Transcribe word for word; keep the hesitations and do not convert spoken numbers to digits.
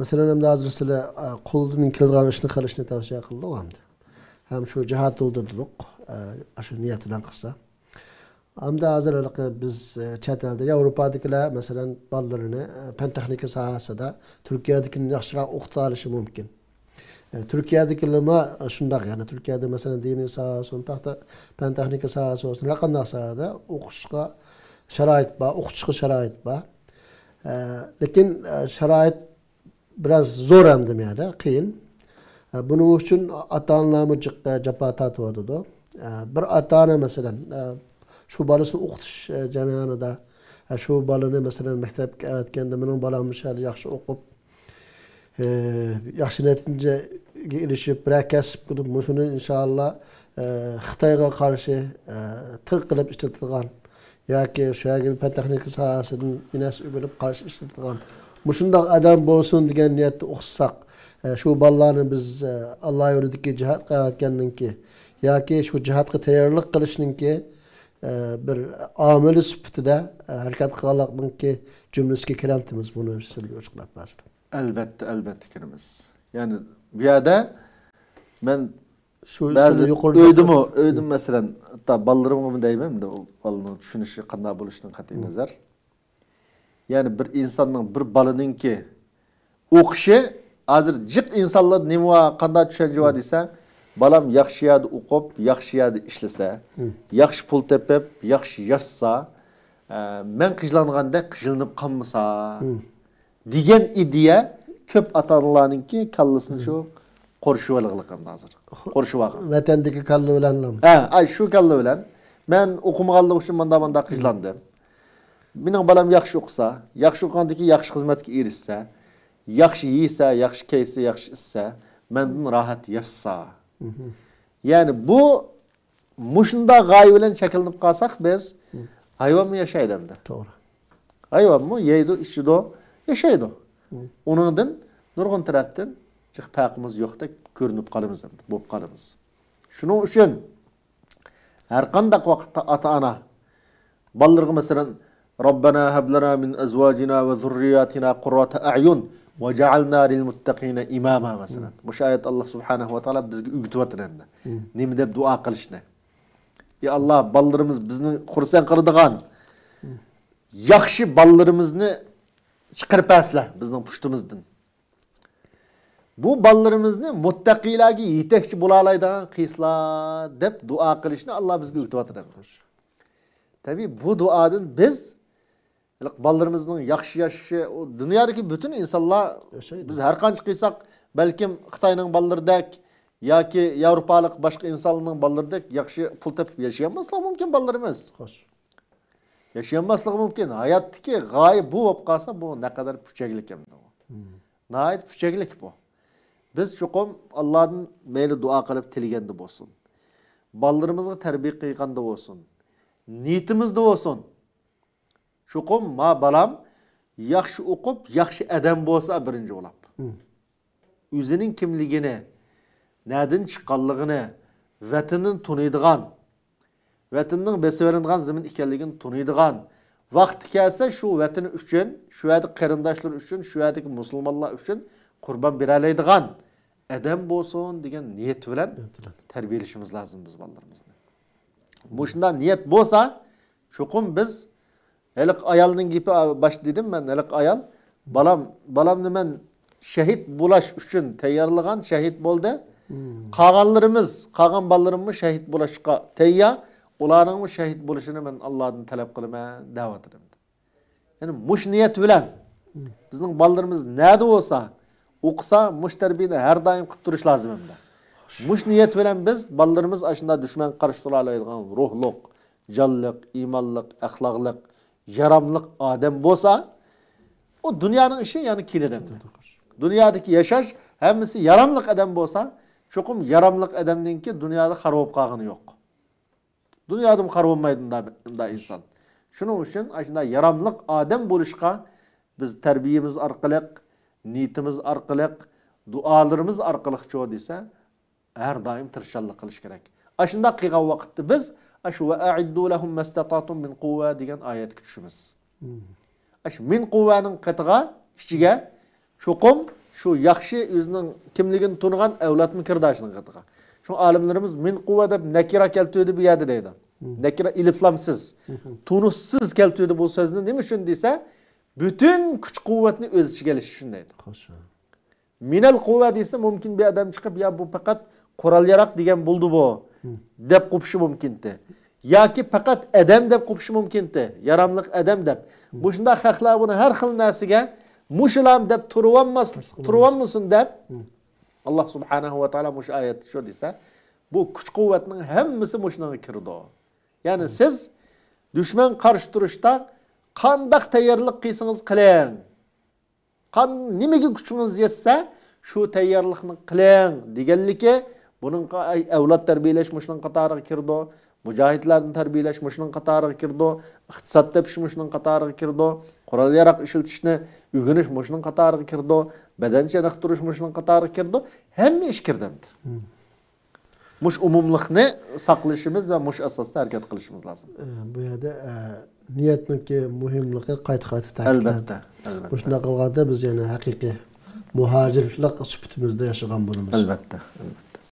مەسىلەن، ئەمدى ھازىر سىلەر، ئە، قولدىن كېلىدىغان ئىشنى قىلىشنى تەۋسىيە قىلدىڭ ئەمدى. ھەم شۇ جىھاد بىلدۈردۇق، ئە، ئاشۇ نىيەت بىلەن قىلسا. ئەمدى ھازىر ھېلىقى بىز، ئە، چەت ئەلدە، ياۋروپادىكىلەر، مەسىلەن، بالىلىرىنى، ئە، پەن تېخنىكا ساھەسىدە تۈركىيەدىكىدىن ياخشىراق ئوقۇتالىشى مۇمكىن. ئە، تۈركىيەدىكىلىرمۇ شۇنداق، يەنى تۈركىيەدە، مەسىلەن، دىنىي ساھەسى بولسۇن، پەختا، پەن تېخنىكا ساھەسى بولسۇن، ھەر قانداق ساھەدە ئوقۇشقا شارائىت بار، ئوقۇتۇشقا شارائىت بار. ئە، لېكىن، ئە، شارائىت بىراز زور ئەمدى بۇ يەردە، قىيىن. ئە، بۇنىڭ ئۈچۈن ئاتا-ئانىلارمۇ جىق، ئە، جاپا تارتىۋاتىدۇ. ئە، بىر ئاتا-ئانا، مەسىلەن، ئە، شۇ بالىسىنى ئوقۇتۇش، ئە، جەريانىدا، ئە، شۇ بالىنى، مەسىلەن، مەكتەپكە ئەۋەتكەندە، مېنىڭ بالام مۇشۇ يەردە ياخشى ئوقۇپ، ئى، ياخشى نەتىجىگە ئېرىشىپ، بىرەر كەسىپ قىلىپ، مۇشۇنى ئىنشائاللا، ئى، خىتايغا قارشى، ئى، تىغ قىلىپ ئىشلىتىدىغان ياكى شۇ يەرگە پەن تېخنىكا ساھەسىدىن بىر نەرسە ئۆگىنىپ قارشى ئىشلىتىدىغان مۇشۇنداق ئادەم بولسۇن دېگەن نىيەتتە ئوقۇتساق، ئى، شۇ بالىلارنى بىز، ئى، ئاللا يولىدىكى جىھادقا ئەۋەتكەننىڭكى ياكى شۇ جىھادقا تەييارلىق قىلىشنىڭكى، ئى، بىر ئامىلى سۈپىتىدە، ئى، ھەرىكەت قىلغانلىقنىڭكى جۈملىسىگە كىرەمتىمىز، بۇنى سىزگە ئوچۇقلاپ بەرسەم. ئەلۋەتتە، ئەلۋەتتە كىرىمىز. يەنى بۇ يەردە مەن شۇ بەزى سىز يۇقىرىدا ئۆيدىمۇ، ئۆيدىمۇ مەسىلەن، ھەتتا بالىلىرىمغىمۇ دەيمەن، ئەمدى ئۇ بالىنىڭ چۈشىنىشى قانداق بولۇشىدىن قەتئىي نەزەر. يەنى بىر ئىنساننىڭ، بىر بالىنىڭكى ئوقۇشى، ھازىر جىق ئىنسانلاردا نېمە بار، قانداق چۈشەنچە بار دېسە، بالام ياخشى يەردە ئوقۇپ، ياخشى يەردە ئىشلىسە، ياخشى پۇل تېپىپ، ياخشى ياشىسا، ئە، مەن قىجىلانغاندەك قىجىلىنىپ قالمىسا، دېگەن ئىدىيە كۆپ ئاتا-ئانىلارنىڭكى كاللىسىنى شۇ قورشىۋالغىلىق ئەمدى ھازىر. قورشىۋالغان. ۋەتەندىكى كاللا بىلەنلا. ھە، ئاي، شۇ كاللا بىلەن. مەن ئوقۇمىغانلىقى ئۈچۈن مۇنداق، مۇنداق قىجىلاندىم. مېنىڭ بالام ياخشى ئوقۇسا، ياخشى ئوقۇغاندىن كېيىن ياخشى خىزمەتكە ئېرىشسە، ياخشى يېسە، ياخشى كىيسە، ياخشى ئىچسە، مەندىن راھەت ياشىسا. يەنى بۇ مۇشۇنداق غايە بىلەن شەكىللىنىپ قالساق بىز، ھايۋانمۇ ياشايدۇ ئەمدى. توغرا. ھايۋانمۇ يەيدۇ، ئىچىدۇ، ياشايدۇ. ئۇنىڭدىن نۇرغۇن تەرەپتىن جىق پەرقىمىز يوقتەك كۆرۈنۈپ قالىمىز ئەمدى، بولۇپ قالىمىز. شۇنىڭ ئۈچۈن ھەر قانداق ۋاقىتتا ئاتا-ئانا بالىلىرىغا، مەسىلەن، ربنا هب لنا من أزواجنا وذرياتنا قرة أعين واجعلنا للمتقين إماما، مەسىلەن. مۇشۇ ئايەت، ئاللا سۇبھانەھۇ ۋە تائالا بىزگە ئۆگىتىۋاتىدۇ ئەمدى. نېمە دەپ دۇئا قىلىشنى. يا ئاللا، بالىلىرىمىز بىزنى خۇرسەن قىلىدىغان، ياخشى بالىلىرىمىزنى چىقىرىپ بەرسىلە بىزنىڭ پۇشتىمىزدىن. بۇ بالىلىرىمىزنى مۇتتەقىيلەرگە يېتەكچى بولالايدىغان قىلسىلا دەپ دۇئا قىلىشنى ئاللا بىزگە ئۆگىتىۋاتىدۇ. تەبىئىي، بۇ دۇئادىن بىز ھېلىقى بالىلىرىمىزنىڭ ياخشى ياشىشى، ئۇ دۇنيادىكى پۈتۈن ئىنسانلار، ياشايدۇ. بىز ھەر قانچە قىلساق، بەلكىم خىتاينىڭ بالىلىرىدەك ياكى ياۋروپالىق باشقا ئىنسانلارنىڭ بالىلىرىدەك ياخشى پۇل تېپىپ ياشىيالماسلىقى مۇمكىن بالىلىرىمىز. خوش. ياشىيالماسلىقى مۇمكىن. ھاياتتىكى غايە بۇ بولۇپ قالسا، بۇ نەقەدەر پۈچەكلىك ئەمدى. ناھايىتى پۈچەكلىك بۇ. بىز چوقۇم ئاللادىن مەيلى دۇئا قىلىپ تىلىگەندە بولسۇن، بالىلىرىمىزغا تەربىيە قىلغاندا بولسۇن، نىيىتىمىزدە بولسۇن. چوقۇم ما بالام ياخشى ئوقۇپ، ياخشى ئادەم بولسا بىرىنچى بولاپ. ئۆزىنىڭ كىملىكىنى، نەدىن چىققانلىقىنى، ۋەتىنىنى تونۇيدىغان، ۋەتىنىنىڭ بېسىۋېلىنغان زېمىن ئىكەنلىكىنى تونۇيدىغان، ۋاقتى كەلسە شۇ ۋەتىنى ئۈچۈن، شۇ يەردىكى قېرىنداشلىرى ئۈچۈن، شۇ يەردىكى مۇسۇلمانلار ئۈچۈن قۇربان بېرەلەيدىغان ئادەم بولسۇن دېگەن نىيەت بىلەن نىيەت بىلەن. تەربىيەلىشىمىز لازىم بىز بالىلىرىمىزنى. مۇشۇنداق نىيەت بولسا، چوقۇم بىز، ھېلىقى ئايالنىڭ گېپى، باشتا دېدىم مەن، ھېلىقى ئايال، بالام، بالامنى مەن شېھىت بولاش ئۈچۈن تەييارلىغان، شېھىت بولدى. قالغانلىرىمىز، قالغان بالىلىرىممۇ شېھىت بولۇشقا تەييار. ئۇلارنىڭمۇ شېھىت بولۇشىنى مەن ئاللادىن تەلەپ قىلىمەن دەۋاتىدۇ. يەنى مۇشۇ نىيەت بىلەن بىزنىڭ بالىلىرىمىز نەدە بولسا، ئوقۇسا، مۇشۇ تەربىيەنى ھەر دائىم قىلىپ تۇرۇش لازىم ئەمدى. مۇشۇ نىيەت بىلەن بىز بالىلىرىمىز ئاشۇنداق دۈشمەنگە قارشى تۇرالايدىغان روھلۇق، جانلىق، ئىمانلىق، ئەخلاقلىق، ياراملىق ئادەم بولسا، ئۇ دۇنيانىڭ ئىشى يەنە كېلىدۇ ئەمدى. دۇنيادىكى ياشاش ھەممىسى ياراملىق ئادەم بولسا، چوقۇم ياراملىق ئادەمنىڭكى دۇنيادا خار بولۇپ قالغىنى يوق. دۇنيادىمۇ خار بولمايدۇ ئۇنداق، ئۇنداق ئىنسان. شۇنىڭ ئۈچۈن ئاشۇنداق ياراملىق ئادەم بولۇشقا بىز تەربىيىمىز ئارقىلىق، نىيىتىمىز ئارقىلىق، دۇئالىرىمىز ئارقىلىقچۇ دېسە، ھەر دائىم تىرىشچانلىق قىلىش كېرەك. ئاشۇنداق قىلغان ۋاقىتتا بىز ئاشۇ «ۋە ئەئىددۇ لەھۇم مەستەتاتۇم مىن قۇۋۋە» دېگەن ئايەتكە چۈشىمىز. ئاشۇ مىن قۇۋۋەنىڭ قېتىغا، ئىچىگە چوقۇم شۇ ياخشى ئۆزىنىڭ كىملىكىنى تونۇغان ئەۋلادمۇ كىرىدۇ شۇنىڭ قېتىغا. شۇڭا ئالىملىرىمىز مىن قۇۋۋە دەپ نەكىرە كەلتۈردى بۇ يەردە دەيدۇ. نەكىرە ئېلىپلامسىز، تونۇشسىز كەلتۈردى بۇ سۆزنى. نېمە ئۈچۈن دېسە، پۈتۈن كۈچ قۇۋۋەتنى ئۆز ئىچىگە ئېلىش ئۈچۈن دەيدۇ. مىنەل قۇۋۋە دېسە، مۇمكىن بىر ئادەم چىقىپ، يا بۇ پەقەت قورال ياراق دېگەن بولدى بۇ، دەپ قوپۇشى مۇمكىنتى. ياكى پەقەت ئادەم دەپ قوپۇشى مۇمكىنتى. ياراملىق ئادەم دەپ. مۇشۇنداق خەقلەر بۇنى ھەر خىل نەرسىگە مۇشۇلام دەپ تۇرۇۋالماس، تۇرۇۋالمىسۇن دەپ، ئاللا سۇبھانەھۇ ۋە تائالا مۇشۇ ئايەتتە شۇ دېسە، بۇ كۈچ قۇۋۋەتنىڭ ھەممىسى مۇشۇنىڭغا كىرىدۇ. يەنى سىز دۈشمەن قارشى تۇرۇشتا قانداق تەييارلىق قىلسىڭىز قىلىڭ، قان-، نېمىگە كۈچىڭىز يەتسە، شۇ تەييارلىقنى قىلىڭ دېگەنلىكى، بۇنىڭغا ئەي-، ئەۋلاد تەربىيەلەش مۇشۇنىڭ قاتارىغا كىرىدۇ، مۇجاھىدلارنى تەربىيەلەش مۇشۇنىڭ قاتارىغا كىرىدۇ، ئىقتىساد تېپىش مۇشۇنىڭ قاتارىغا كىرىدۇ، قورال ياراق ئىشلىتىشنى ئۆگىنىش مۇشۇنىڭ قاتارىغا كىرىدۇ، بەدەن چېنىقتۇرۇش مۇشۇنىڭ قاتارىغا كىرىدۇ، ھەممە ئىش كىردى ئەمدى. مۇشۇ ئومۇملۇقنى ساقلىشىمىز ۋە مۇشۇ ئاساستا ھەرىكەت قىلىشىمىز لازىم. ئە، بۇ يەردە، ئە، نىيەتنىڭكى مۇھىملىقى قايتا-قايتا تەكىتلەندى. ئەلۋەتتە، ئەلۋەتتە. مۇشۇنداق قىلغاندا بىز يەنە ھەقىقىي مۇھاجىرلىق سۈپىتىمىزدە ياشىغان بولىمىز. ئەلۋەتتە، ئەلۋەتتە.